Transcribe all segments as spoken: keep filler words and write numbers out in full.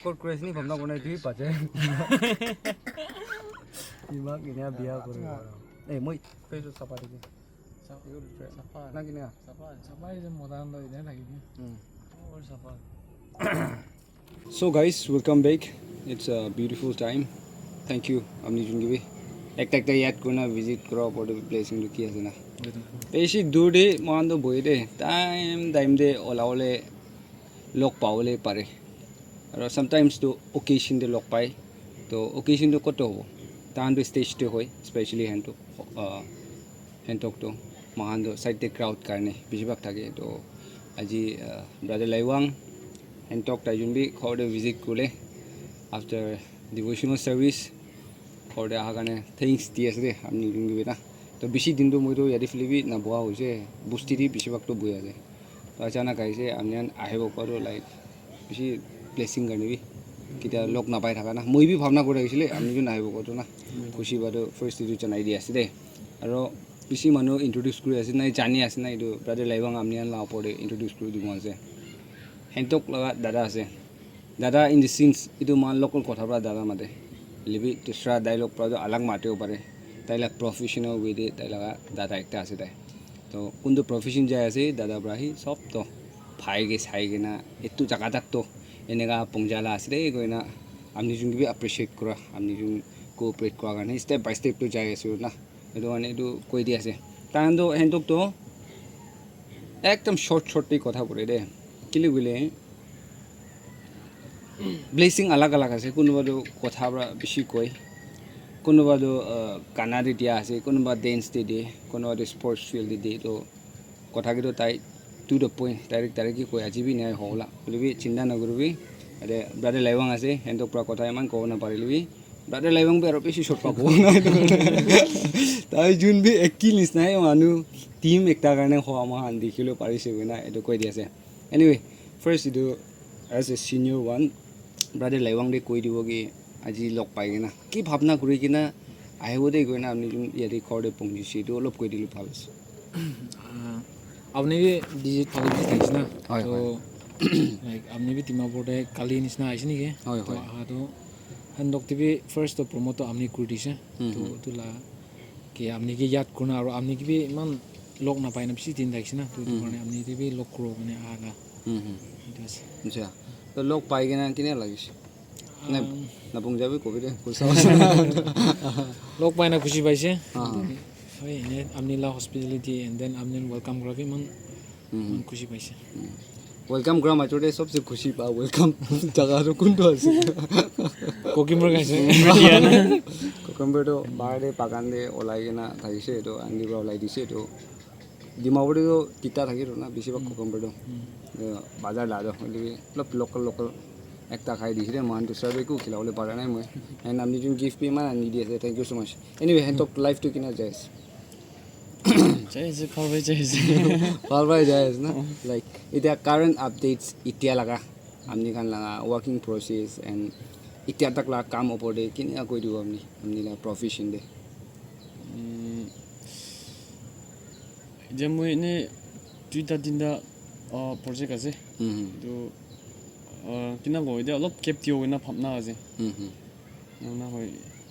Kor kure ase ni bhabna kore na etu hi bache. Dimag enia biya kore. Eh, moi face sapha dekhi. Sapha. Na kine? Sapha. Sapha ase, mota khan toh enia thaki di. Hmm. Or sapha. So guys, welcome back. It's a beautiful time. Thank you. Amni jun gibi ekta ekta yat kona visit kora opor te blessing tu ki ase na. Beshi dur de mohan to bohi de time time de ola ole log pabole pare. Aro sometimes to occasion te log pai. To occasion to koto hobo? Tahan to stage te hoi, specially Hantok, uh, Hantok to mohan to side te crowd karne bisi bhag thake. To aji, uh, brother Laiwang Hantok tai jun bi ghor te visit kule after devotional service ghor te aha karne thanks di ase de amni jun gibi na. To bisi din to moi to yate phale bi na boha hoise, bosti te bisi bhag to bohi ase. To achanak ahise, apni khan ahibo kowa toh, like, bishi blessing karne bi ketia log napai thaka na. Moi bi bhabna kuri rakhisile, apni jun ahibo kowa toh na. Khushi pa toh first etu janai di ase de. Aro bishi manu introduce kuri ase na, jani ase na, etu brother Laiwang apni khan la opor te introduce kuri dibo ase. Hantok laga dada ase. Dada in the sense, etu moikhan local kotha para dada mate. Hoilebi dusra dialogue para toh alag matibo pare. Tai la professional way te tai laga dada ekta ase tai. To kuntu profession jai ase, dada para hi sob toh bhai ke sai kena etu jaga tak toh eneka pongja la ase de koina apni jun ke bi appreciate kura, apni jun cooperate kura karne step by step toh jai ase na. Etu karne etu koi di ase. Tahan toh Hantok toh ekdam short short te kotha kure de. Kile koile blessing alag alag ase. Kunuba toh kotha para bishi koi, kunuba toh, uh, gana te dia ase, kunuba dance te de, kunuba toh sports field te de. To kotha ke toh tai to the point, direct direct ke koi, aji bi nai hola. Hoile bi chinta na kuribi. Ate brother Laiwang ase, Hantok para kotha iman kobo na parile bi. Brother Laiwang bi aro bishi short pabo. Tai jun bi ekil nisna he manu, team ekta karne hoa moikhan dikhibole parise koina etu koi di ase. Anyway, first etu as a senior one, brother Laiwang de koi dibo ki aji log pai kena ki bhabna kuri kena ahibo de koina apni jun yate ghor te pongji se etu olop koi dile bhal ase. Ah, apni bi visit phale bi thakishe na? Hoi, to, hoi. Like, apni bi Dimapur te kali nishina ahishe niki? Hoi, to, hoi. Aha to, Hantok te bi first to promote to apni kuri dishe. Hmm, to, hmm. Etu la, ki apni ki yad kurna aro apni ki bi iman log napai na bishi din thakishe na? To, etu Hmm. karne apni te bi log kuro karne aha la. Hmm, hmm. Etu ase. Acha. To log pai kena kene lagise? Nai, Um, napong jabi kobi de, kusa. Log pai na khushi paise. Ah. Hoi, ene apni la hospitality and then apni welcome kura bi iman, Hmm. iman khushi paise. Hmm. Welcome kura maichor de sobse khushi pa welcome jaga to kuntu ase? Kokimor kaise. Kokimor to bahar de bagan de olai kena thakise to, andi para olai dise to. Dimapur te toh tita thaki toh na, bisi bhag Hmm. Kokomber toh. Hmm. Eh, bazar la toh, hoile bi olop local, local ekta khai dise de, moikhan dusra toh eku khilabole para nai moi. And apni jun gift bi iman ani di ase, thank you so much. Anyway, Hantok life toh kina jai ase? Jai ase, bhal para jai ase. Bhal para jai ase na? Hmm. Like, etia current updates etia laga, apni khan laga working process and etia tak la kam opor de kina koi dibo apni, apni la profession de? Hmm. Etia moi ene duita tinta, ah, project ase. Mhm. Etu, ah, kina kobo, etia olop gap dibo koina bhabna ase. Mhm. Ena hoi,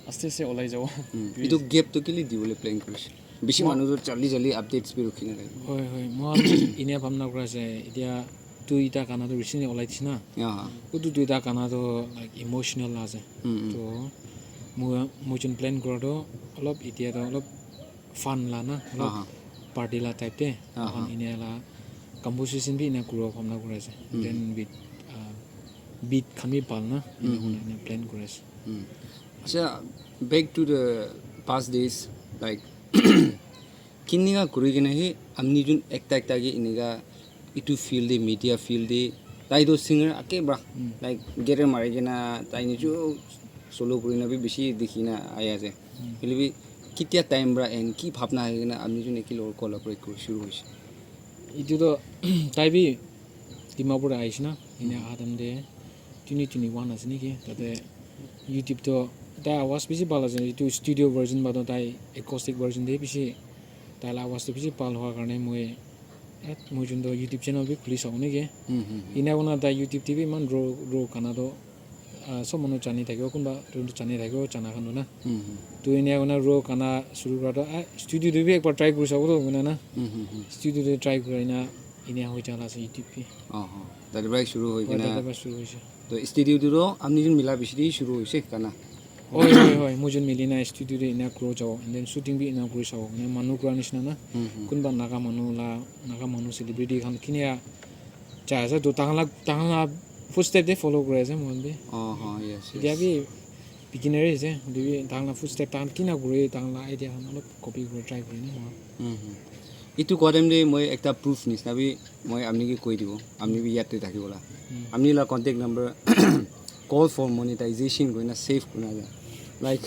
aste aste olai jabo. Mhm. Please. Etu gap tu kile dibole plan kurise? Bishi Mo- manu tu jaldi jaldi updates bi rukhi na thake. Hoi, hoi. Moi ene bhabna kura ase. Etia duita gana tu recently olai dise na. Aha. Utu duita gana tu, like, emotional ase. Mhm. To moi, moi jun plan kura tu olop etia tu olop fun la na, olop Aha. party la type te, Aha. moikhan enia la composition bi enia kuribo bhabna kuri ase. Hmm. Then with, uh, beat khan bi bhal na, enia Hmm, kurina hmm. enia plan kuri ase. Hmm. Acha, back to the past days, like, kinika kuri kena he, apni jun ekta ekta ke enika etu field te, media field te, tai toh singer ake pra, Hmm. like, career mari kena tai nijor solo kuri na bi bishi dikhi na ahi ase. Hmm. Hoile bi, ketia time pra and ki bhabna ahi kena apni jun eke logot collaborate kuri shuru hoise? Etu toh, tai bi Dimapur te ahise na, enia Hmm. aha time te twenty twenty-one ase niki, tate YouTube toh tai awaz bishi bhal ase, etu studio version pra toh tai acoustic version te bishi, tai la awaz toh bishi bhal hua karne moi Eh, moi jun toh YouTube channel bi khuli sabo niki? Hmm, hmm, hmm. Enia kurina tai YouTube te bi iman raw, raw gana toh Ah, sob manu jani thakibo, kunba tu jani thakibo, jana khan tu na. Hmm, hmm. Tu enia kurina raw gana shuru kura tu, ah, studio tu bi ekbar try kuri sabo tu, kurina na. Hmm, hmm, hmm. Studio tu try kurina, enia hoi jala ase YouTube bi. Oh, oh. Tate para shuru hoi kena. Tate para shuru hoise. To studio tu to apni jun mila bishi de shuru hoise gana. Hoi, hoi, hoi. Moi jun mili na studio de enia grow jabo. And then shooting bi enia kuri sabo. Enia manu kura nishina na. Hmm, hmm. Kunba Naga manu la, Naga manu celebrity khan kinia jai ase. To takhan la, takhan la footstep de follow kuri ase moi khan bi. Oh, oh, yes, yes. Etia bi beginner ase. Hoile bi takhan la footstep, takhan kina kure, takhan la idea khan olop copy kuri try kuri na moi khan. Hmm, hmm. Itu kowa time de moi ekta proof nishina bi moi apni ke koi dibo, apni bi yat te thakibo la. Hmm. Apni la contact number, call for monetization koina save kurina ase. Like,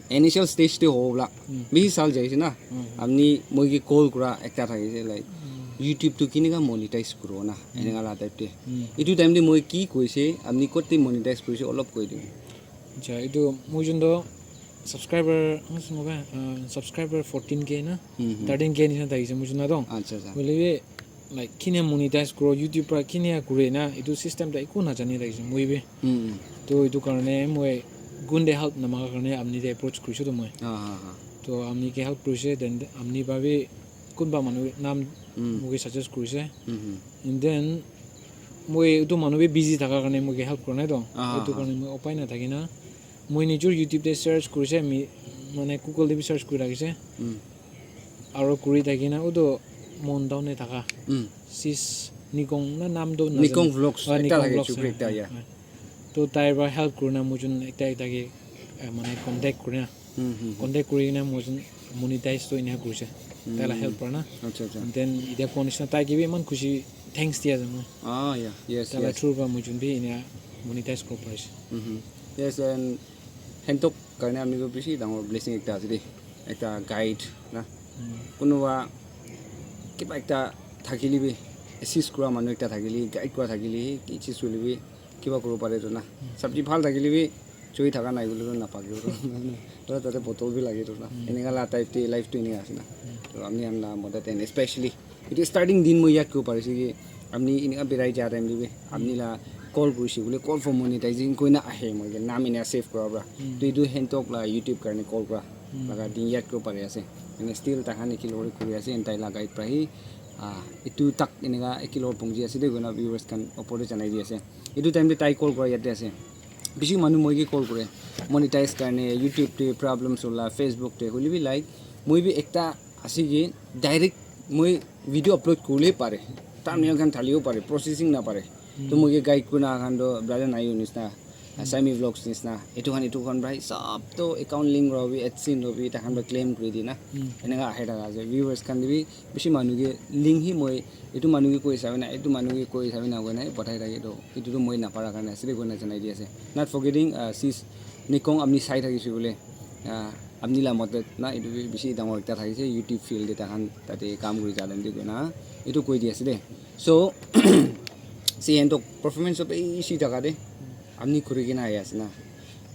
initial stage te hobo la. Hmm. Bishi sal jaise na. Hmm. Apni moi ke call kura ekta thakise, like, Hmm. YouTube tu kinika monetize kuribo na, Hmm. eneka la type te. Hmm. Itu time te moi ki koise, apni kote monetize korise, olop koi dibo. Acha, itu moi jun to subscriber, ah, subscriber fourteen K na, Hmm, hmm. thirteen K nishina thakise moi jun na to. Acha, acha. Hoile bi, like, kine monetize kuro, YouTube pra kine kure na, itu system ta eku najani thakise moi bi. Hmm, hmm. To itu karne moi kunte help namaga karne apni te approach kurise to moi. Ah, ah, ah. To apni ke help kurise, then apni pra bi kunba manu nam Hmm. moke suggest kurise. Hmm, hmm. And then moi itu manu bi busy thaka karne moke help kura nai to. Ah, itu ah. Karne moi upai na thaki na. Moi nijor YouTube te search kurise, mi, mane Google te bi search kuri rakise. Hmm. Aro kuri thaki na, utu Mon Town te thaka. Hmm. Sis Nikong na nam tu Nikong Vlogs, ah, ekta Nikong thake, Vlogs, chukri ah, ekta, ah, yeah. Ah. To tai pra help kurina moi jun ekta ekta ke, eh, mane contact kurina. Hmm, hmm, hmm. Contact kuri kena moi jun monetize to enia kurise. Tai la Hmm. help pra na. Acha, acha. And then etia koa nishina tai ke bi iman khushi thanks di ase moi. Ah, yeah. Yes, Tai la yes. through pra moi jun bi enia monetize kuri parise. Mhm. Yes, and Hentok karne ami ko bishi dangor blessing ekta ase de. Ekta guide na. Mm. Kunuba kiba ekta thakile bi, assist kura manu ekta thakile, guide kura thakile, ki cheez hoile bi, kiba kuribo pare to na. Mm. Sabji bhal thakile bi, choi thaka nai koile to napake to. Tate bottle bi lage to na. Mm. Eneka la type te life to eneka ase na. Mm. To ami khan la madad and especially Etu starting din moi yat kobo parise ki apni enika berai ja time te bi apni la call kurise bole, call for monetizing koina ahe moi ke naam ena save kura pra. Hmm. To etu Hentok la YouTube karne call kura Hmm. laga din yat kobo pari ase. Ene still taikhan ekilog kuri ase, and tai la guide pra hi, ah, etu tak enika ekilog pongji ase de koina viewers khan opor te janai di ase. Etu time te tai call kura yate ase. Bishi manu moi ke call kure, monetize karne, YouTube te problems hola, Facebook te, hoile bi like, moi bi ekta ase ki direct moi video upload kuribole pare, thumbnail khan thalibo pare, processing na pare. To moi ke guide kurina khan to brother nai nisna, Sami Vlogs nisna, etu khan, etu khan pra hi sab to account link ra bi, AdSense ra bi, ta khan pra claim kuri di na. Hmm. Eneka ahe thaka ase. Viewers khan te bi bishi manu ke link hi moi etu manu ke koi sabi na, etu manu ke koi sabi na koina hi pathai thake to. Etu tu moi napara karne ase de koina janai di ase. Not forgetting, uh, sis Nikong, apni sai thakise bole, uh, apni la madad na, etu bi bishi dangor ekta thakise YouTube field te, taikhan tate kam kuri ja time te koina etu koi di ase de. So, si Hentok performance to bishi jaga te apni kuri kena ahi ase na.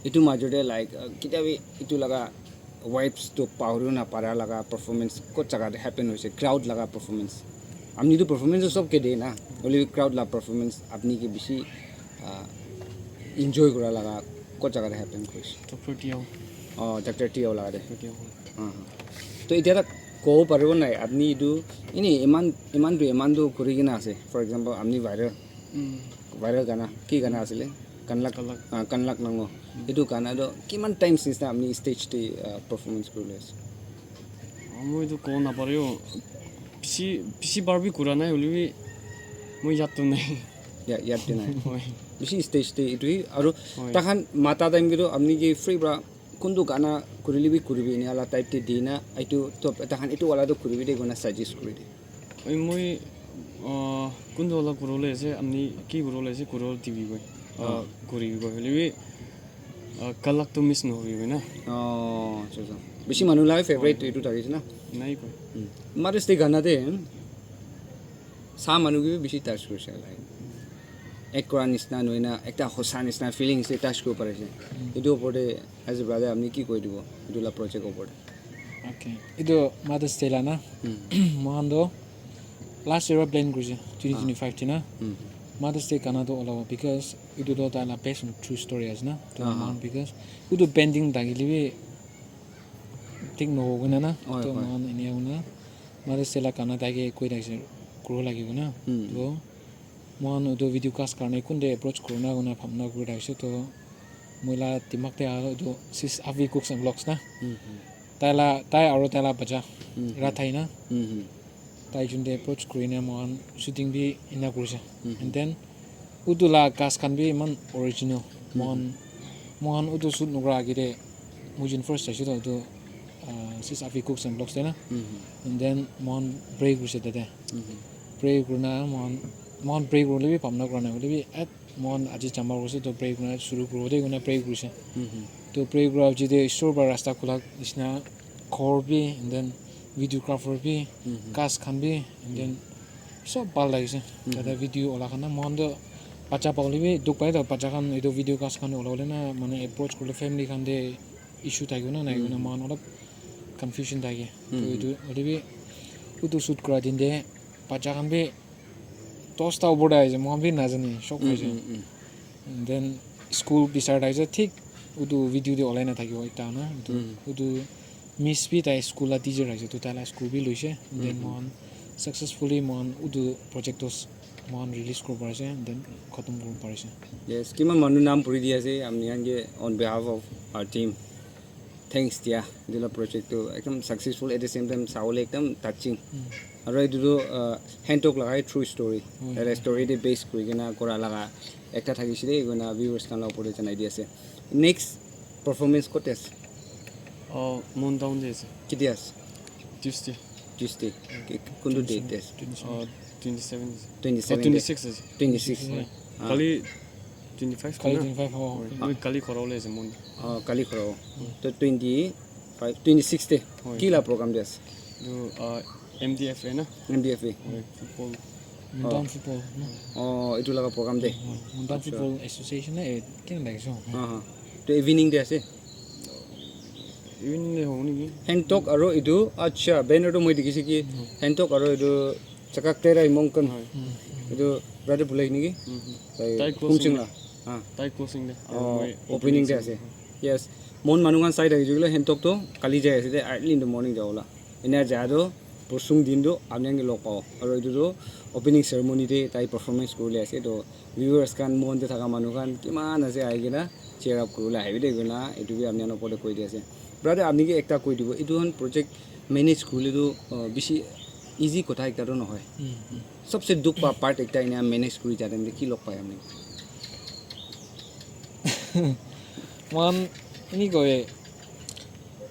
Etu major te like, uh, kitabhi etu laga vibes to pahori na para laga performance kot jaga te happen hoise, crowd laga performance. Apni tu performance to sob ke de na, hoile bi crowd la performance apni ke bishi, ah, enjoy kura laga kot jaga te happen hoise? Doctor Tiao. Oh, Doctor Tiao laga de. Doctor Tiao. Ah, ah. To etia tak kobo paribo nai, apni etu ene iman, iman tu, iman tu kuri kena ase. For example, apni viral, Mm. viral gana, ki gana asile? Kanlak, Kanlak. Ah, Kanlak Nango. Mm. Etu gana to kiman times nisna apni stage te, ah, performance kuri le ase? Ah, moi etu kobo napare o. Bishi, bishi bar bi kura nai, hoile bi moi yat to nai. Ya, yat to nai. Hoi. Bishi stage te etu hi, aru Hoi. Taikhan mata time ke to apni ke free pra kuntu gana kuribi kuribi ene ala type te dina, etu to taikhan etu wala to kuribi de koina suggest kuri de. Oi, moi, ah, kuntu wala kuribole ase, apni ki kuribole ase, kuribole dibi koi. Ah, Ah. Kuribi koi. Hoile bi, ah, Kalak to miss nohobi koi na. Oh, acha, acha. Bishi manu la favorite to etu thakise na? Nai koi. Hmm. Mother's Day gana te, hmm, sa manu ke bi bishi touch kurise, like, ek kora nisna nohoi na, ekta hosa nisna feelings te touch kuribo parise. Hmm. Etu opor te, as a brother, apni ki koi dibo? Etu la project opor te. Okay. Etu Mother's Day la na. Hmm. Moikhan to last year plan kurise, twenty twenty-five te na. Hmm. Mother's Day gana toh olabo because etu toh tai la based on true story ase na. To Aha. Mohan because etu pending thakile bi thik nohobo koina na. Hoi, to hoi. Mohan enia koina Mother's Day la gana tai ke koi thakise kuribo lagibo na. Hmm. To mohan etu video cast karne kunde approach kurina koina bhabna kuri thakise to moi la dimag te aha etu sis Avi Cooks and Vlogs na. Hmm, hmm. Tai la, tai aro tai la bacha, Mhm. Rathai na. Mhm. Tai jun te approach kurina mohan shooting bi ena kurise. Mhm. And then utu la ghas khan bi eman original. Mhm. Mohan, mohan utu shoot nokura age te moi jun first saise toh utu, ah, sis Avi Cooks and Vlogs te na. Mhm. And then mohan pray kurise tate. Mhm. Pray kurina mohan, mohan pray kuribole bi bhabna kura nai hoile bi at Mohan aji jama hoise toh pray kurina shuru kuribo de kurina pray kurise. Mhm. Toh pray kura piche de isor para rasta khula nishina ghor bi and then videographer bi, Mhm. Ghas khan bi and then sob bhal lagise. Mhm. Tate video ola khan na mohan toh bacha pabole bi dukh pai toh bacha khan etu video ghas khan ola bole na mane approach kuribole family khan de issue thakibo na nai koina Mhm. mohan olop confusion thake. Toh Mhm. Etu hoile bi utu shoot kura din de bacha khan bi dosta opor te ahise, moikhan bi najane, shock Mm, hoise. Mm, mm. And then school bisar te ahise, thik utu video te olai na thakibo ekta na, utu, Mm. Utu miss bi tai school la teacher ahise, to tai la school bi loise. And then Mm, mm. Moikhan successfully moikhan utu project toh moikhan release kuribo parise, and then khatam kuribo parise. Yes, kiman manu naam puri di ase, apni khan ke on behalf of our team. Thanks dia, etu la project tu ekdam successful, at the same time sabole ekdam touching. Mm. Aru etu tu, uh, Hentok laga true story. Mm. Tate story te base kuri kena kora laga ekta thakishe de, koina viewers khan la opor te janai di ase. Next performance kote ase? Oh, Moon Town te ase. Ketia ase? Tuesday. Tuesday. Ki-, kuntu date te ase? Twenty-seven. Oh, twenty-seven ase. Twenty-seven Oh, twenty-six ase. Twenty-six. Hoi. Ah. Kali twenty-five Kali na? Twenty-five, oh. Hoi. Ah. Moi kali khora bole ase Moon. Oh, kali khora bo. Mm. To twenty-five, twenty-six te. Hoi. Ki la program de ase? Etu, ah, M D F A na? M D F A. Hoi, football. Moon Town Oh. Football, no? Oh, etu laga program de? Hoi, Moon Town Acha. Football Association na, eh, kena lagise, oh. Ah, ah. To evening de ase? Evening de hobo niki? Hentok aru etu, acha, banner tu moi dikhi se ki, Hmm. Hentok aru etu Chakak Tera Imong Kan. Hoi. Hmm. Etu brother bulai niki? Hmm, hmm. Tai Tai closing Kumsing de. La. Ah. Tai closing de. Aru Oh, moi opening opening de ase. Yes. Mon manu khan sai thakise koile Hentok toh kali jai ase de, early in the morning jabo la. Ena ja toh, posung din toh, apni khan ke log pabo. Aru etu toh opening ceremony te tai performance kuribole ase. Toh viewers khan, mon te thaka manu khan, kiman ase ahi kena cheer up kuribole ahibi de koina, etu bi apni khan opor te koi di ase. Brother, apni ke ekta koi dibo, etu khan project manage kuribole toh, uh, bishi easy kotha ekta toh nohoi. Hmm, hmm. Sabse dukh pa part ekta ena manage kuri ja time te ki log pai apni? Moikhan eneka hoye,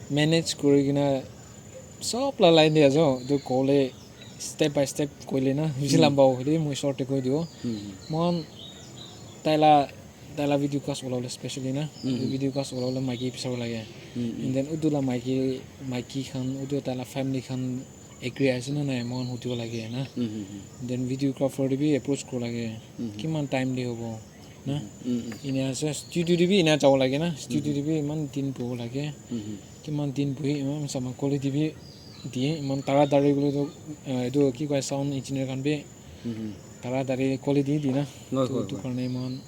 manage kuri kena sob la line de ase, etu kole step by step koile na, bishi Hmm. lamba hoile moi short te koi dibo. Hmm. Moikhan tai la, tai la video cast ola bole specially na, Hmm. Video cast ola bole maiki bisabo lage. Hmm. And then utu la maiki, maiki khan, utu tai la family khan, agree ase na nai, moikhan hudibo lage na. Mhm, mhm. Then videographer te bi approach kuribo lage. Mhm. Kiman time te hobo na? Mhm, mhm. Ena ase, studio te bi ena jabo lage na. Studio Mhm. Te bi iman din bohibo lage. Mhm. Kiman din bohi, iman sama quality bi diye, iman taratari koile toh, eh, etu ki koi, sound engineer khan bi Mhm. taratari quality di na. Hoi, To hoi, etu hoi. Karne iman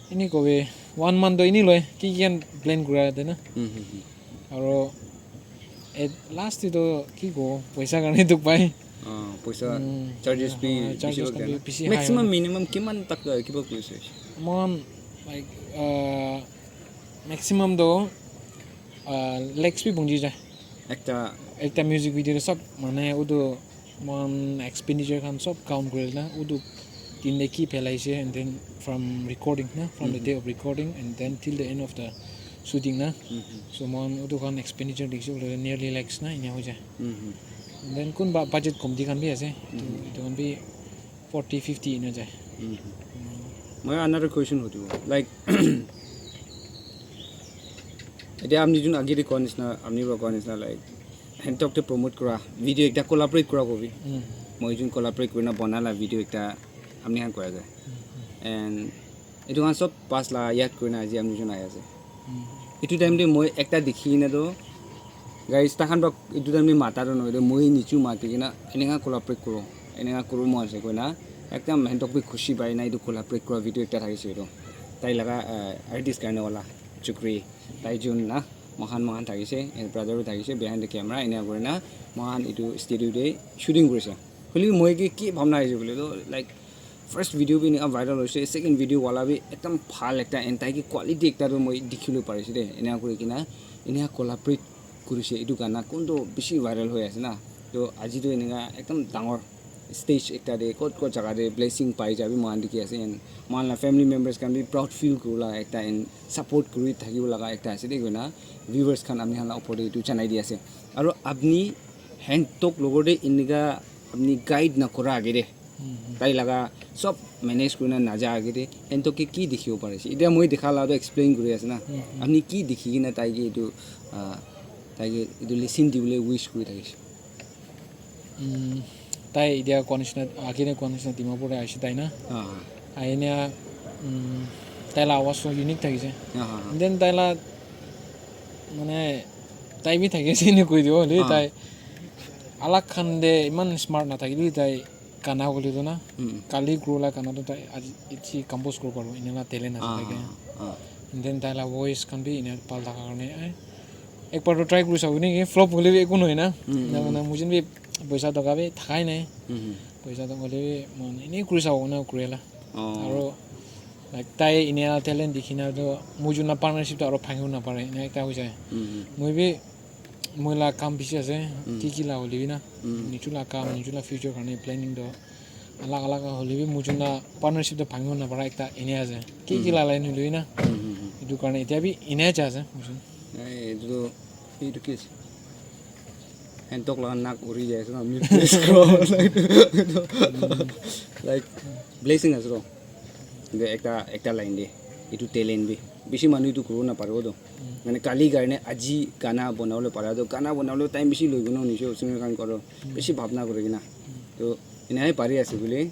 Ini kobe, one month to ini loi, ki ki khan plan kura de na. Hmm, hmm, hmm. Aro, at last to ki ko, paisa karne duk pai. Ah, paisa Hmm, charges yeah, bi ah, bishi charges bhag khan de bi na. Bishi high Maximum, hoy. Minimum kiman tak, uh, kiba koise? Mon, like, uh, maximum to, uh, lakhs bi bungji jai. Ekta Ekta music video de sob, mane, utu Moikhan expenditure khan sob count kurile na, utu din te ki phelaise, and then from recording na, from the Mhm. day of recording and then till the end of the shooting na. Mhm. So, moikhan utu khan expenditure dikhi se koile nearly lakhs na, enia hoi jai. Mhm. And then kunba budget komti khan bi ase, etu, Mhm. etu khan bi forty, fifty enia jai. Mhm. Mm. Moi another question hutibo, like, Etia apni jun age te koa nisna, apni para koa nisna, like, Hentok te promote kura, video ekta collaborate kura kobi. Mm. Moi jun collaborate kurina bana la video ekta apni khan koi ase. Mm, mm. And etu khan sob past la yaad kurina aji apni jun ahi ase. Mm. Etu time te moi ekta dikhi kena toh, guys, takhan para etu time te mata toh nohoi, moi nichu mati kena eneka collaborate kuro, eneka kuro moi ase koina, Ekdam hentok bi khushi pai na etu collaborate kura video ekta thakise etu. Tai laga, uh, artist karne wala chukri, tai jun na, mohan mohan thakise, and brother bi thakise behind the camera, ena kurina mohan etu studio te shooting kurise. Hoile bi moi ki, ki bhabna aise bole to, like, first video bi enika viral hoise, second video wala bi ekdam bhal ekta, and tai ki quality ekta to moi dikhi bole parise de, ena kuri kina, ena collaborate kurise etu gana kun to bishi viral hoi ase na. To aji to enika ekdam dangor stage ekta te, kot kot jaga te blessing pai jabi mohan dikhi ase, and mohan la family members khan bi proud feel kurila ekta, and support kuri thakibo laga ekta ase de koina viewers khan apni khan la opor te etu janai di ase. Aro apni hentok logor te enika apni guide na kura age de, tai laga sob manage kurina naja age de, hentok ke ki dikhibo pare ase? Etia moi dikha la to explain kuri ase na. Apni ki dikhi kina tai ke etu, ah, tai ke etu lesson dibole wish kuri thakise? Tai etia koa nishina, age te koa nishina Dimapur te aise tai na. Ahina tai la awaz to unique thakise. And then tai la mane tai bi thakise ene koi dibo hoile tai alag khan te eman smart nathakile bi tai gana hoile to na, kali kuro la gana to tai aji compose kuribo paribo, ene la talent ase tai ke. And then tai la voice khan bi ene bhal thaka karne, ek bar to try kuri sabo naki, flop hoile bi eku nohoi na. Ena kurina moi jun bi poisa toka bi thakai nai. Poisa toka hoile bi moi ene kuri sabo na kuri la. Aro like tai ene la talent dikhi na to moi jun la partnership to aro bhangibo napare, ene ekta hoi jai. Moi bi moi la kam bishi ase, ki ki la hoile bi na, niju la kam, niju la future karne planning to alag alag hoile bi moi jun la partnership to bhangibo napara ekta ene ase. Ki ki la line hoile bi na, etu karne etia bi ene jai ase moi jun. Etu to, etu ki ase? Hentok la nak uri jai ase na, mid place ko. Like, blessing ase to. Ekta, ekta line de. Etu talent bi. Bishi manu etu kuribo naparibo to. Mane kali karne aji gana banabole para to, gana banabole time bishi loi kena nishe singer khan koro. Bishi bhabna kuri kena. To ena he pari ase bole.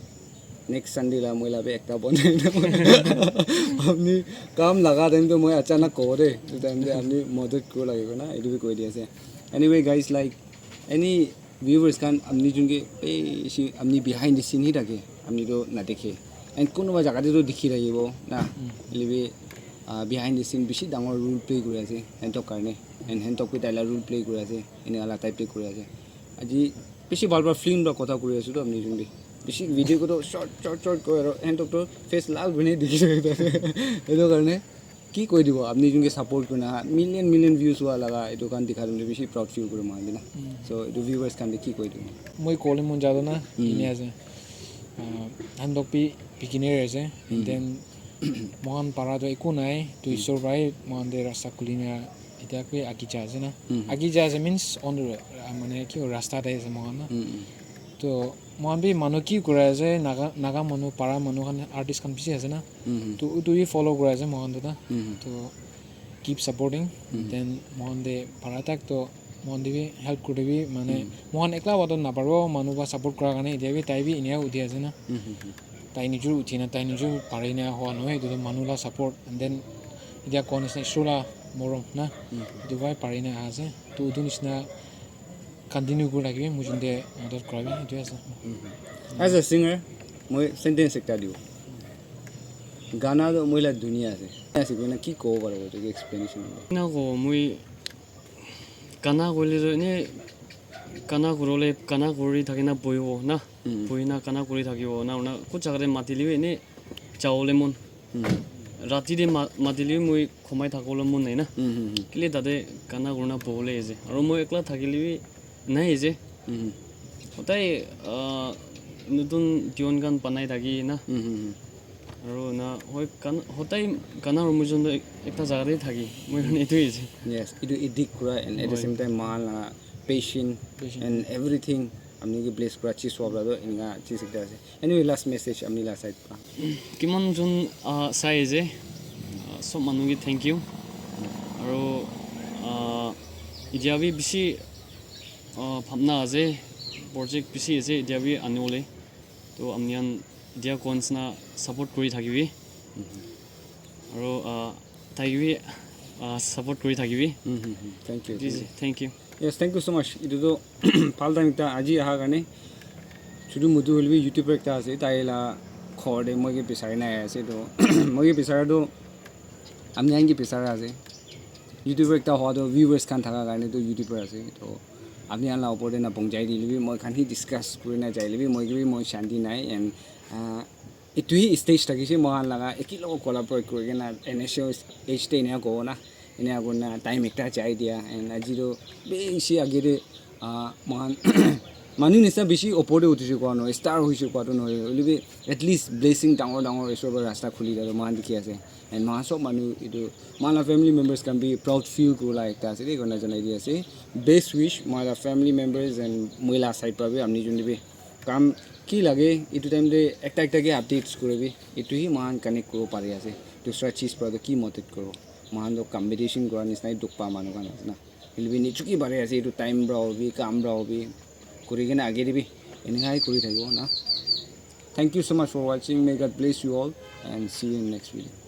Next Sunday la moi la bi ekta banai na. Apni kam laga time to moi achanak kobo de. Etu time te apni madad kuro lage kena. Etu bi koi di ase. Anyway, guys, like, any viewers khan, apni jun ke bishi apni behind the scene hi thake, apni to nadikhe, and kunuba jaga te to dikhi thakibo na, hoile bi behind the scene bishi dangor role play kuri ase hentok karne, and hentok bi tai la role play kuri ase, ene ala type te kuri ase. Aji bishi bhal bhal film la kotha kuri ase to apni jun bi, bishi video ko to short short short koi aro hentok to face lal bune dikhi thake. Etu karne ki koi dibo apni jun ke support kurina million million views hua laga etu khan dikha dile bishi proud feel kure moi khan bi na. So etu viewers khan te ki koi dibo? Moi kole mon jado na, ene ase. Hentok bi beginner ase, and then moi khan para to eku nai, to isor para moi khan te rasta khuli na etia ke agi jai ase na. Agi jai ase means on the, mane ki rasta te ase moi khan na. To moi khan bi manu ki kura ase, naga naga manu para manu khan artist khan bishi ase na. To utu bi follow kura ase moi khan to na. To keep supporting, then moi khan te para tak to moi khan te bi help kuri bi, mane moi khan ekla wa to naparibo, manu ba support kura karne etia bi tai bi enia uthi ase na. Tai nijor uthi na tai nijor pari na hua nohoi, etu tu manu la support, and then etia koa nisna isor la morom na, etu para pari na aha ase. To utu nisna continue kuri thakibi, moi jun te madad kurabi, etu ase. As a singer, moi sentence ekta dibo. Gana to moi la dunia ase. Ase koina ki kobo paribo, etu ke explanation dibo. Na ko moi gana koile to ene gana kuribole gana kuri thaki na bohibo na. Bohi na gana kuri thakibo na, na kot jaga te matile bi ene jabole mon. Rati te ma- matile bi moi khomai thabole mon nai na. Kile tate gana kurina bohole ase. Aro moi ekla thakile bi nai ase. Hodai ah, notun tune khan banai thaki na. Aro na hoi gana hodai gana aro moi jun toh ekta jaga te thaki. Moi khan etu ase. Yes, etu edit kura and at the same time moikhan la patient and everything apni ke bless kura cheez wala toh enika cheez ekta ase. Anyway, last message apni la side pra. Kiman jun ah, sai ase, ah, sob manu ke thank you. Aro ah, etia bi bishi ah, bhabna ase, project bishi ase etia bi anibole. To apni khan etia koa nisna support kuri thakibi. Aro ah, tai ke bi ah, support kuri thakibi. Thank you. Thank you. Thank you. Yes, thank you so much. Etu tu bhal time ekta aji aha karne Chutu mutu hoile bi YouTuber ekta ase, tai la ghor te moi ke bisari na ahi ase. To moi ke bisara tu apni khan ke bisara ase. YouTuber ekta howa tu viewers khan thaka karne tu YouTuber ase. To apni khan la upor te na bongjai dile bi, moi khan hi discuss kuri na jaile bi, moi ke bi moi shanti nai. And uh, etu hi stage thakise moi khan laga eki logo collaborate kuri kena initial age te ena kobo na, ena kurina time ekta jai dia. And aji tu bishi age te uh, moi khan manu nisina bishi upor te uthise kowa nohoi, star hoise kowa tu nohoi, hoile bi at least blessing dangor dangor isor para rasta khuli dia tu moi khan dikhi ase. And moi khan sob manu etu moi khan la family members khan bi proud feel kuri la ekta ase de, koina janai di ase. Best wish moi la family members and moi la side para bi apni jun te bi kam ki lage etu time te ekta ekta ke updates kuri bi, etu hi moi khan connect kuri pari ase. Dusra cheez para tu ki madad kuro, moi khan tu competition kura nisina hi dukh pa manu khan ase na. Hoile bi nichu ki bari ase, etu time para hobi, kam para hobi, kuri kena age te bi eninka hi kuri thakibo na. Thank you so much for watching. May God bless you all and see you in next video.